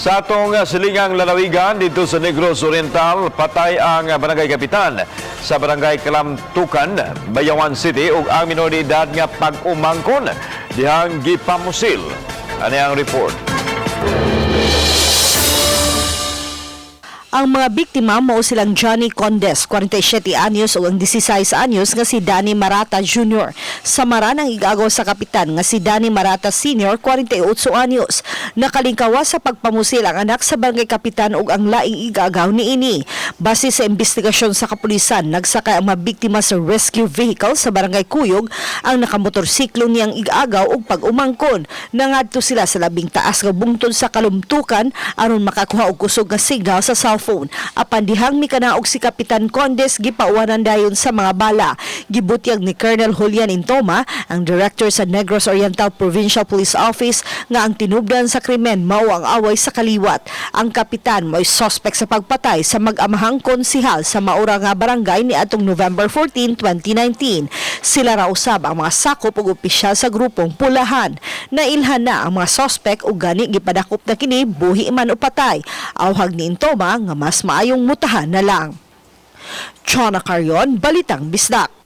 Sa atong silingang lalawigan dito sa Negros Oriental, patay ang barangay kapitan sa Barangay Kalamtukan, Bayawan City ug ang minor de edad nga pag-umangkon dihang gipamusil. Ani ang report. Ang mga biktima mao silang Johnny Condes, 47 anyos, ug ang 16 anyos nga si Danny Marata Jr. Samaran ang igagaw sa kapitan nga si Danny Marata Sr., 48 anyos. Nakalingkawa sa pagpamusil ang anak sa barangay kapitan ug ang laing igagaw niini. Base sa investigasyon sa kapulisan, nagsakay ang mga biktima sa rescue vehicle sa Barangay Kuyog, ang nakamotorsiklo niyang igagaw ug pag-umangkon. Nangadto sila sa labing taas nga bungtod sa Kalumtukan aron makakuha og kusog nga signal sa cellphone. Apan dihang mikanaog si Kapitan Condes, gipauwanan dayon sa mga bala. Gibutyag ni Colonel Julian Intoma, ang director sa Negros Oriental Provincial Police Office, nga ang tinubdan sa krimen mao ang away sa kaliwat. Ang kapitan mo'y suspect sa pagpatay sa mag-amahang konsihal sa maura nga barangay ni atong November 14, 2019. Sila ra usab ang mga sakop ug opisyal sa grupong Pulahan. Nailhan na ang mga suspect ug gani gipadakop na kini, buhi man o patay. Awhag ni Intoma nga mas maayong mutahan na lang. Chona Carion, Balitang Bisdak.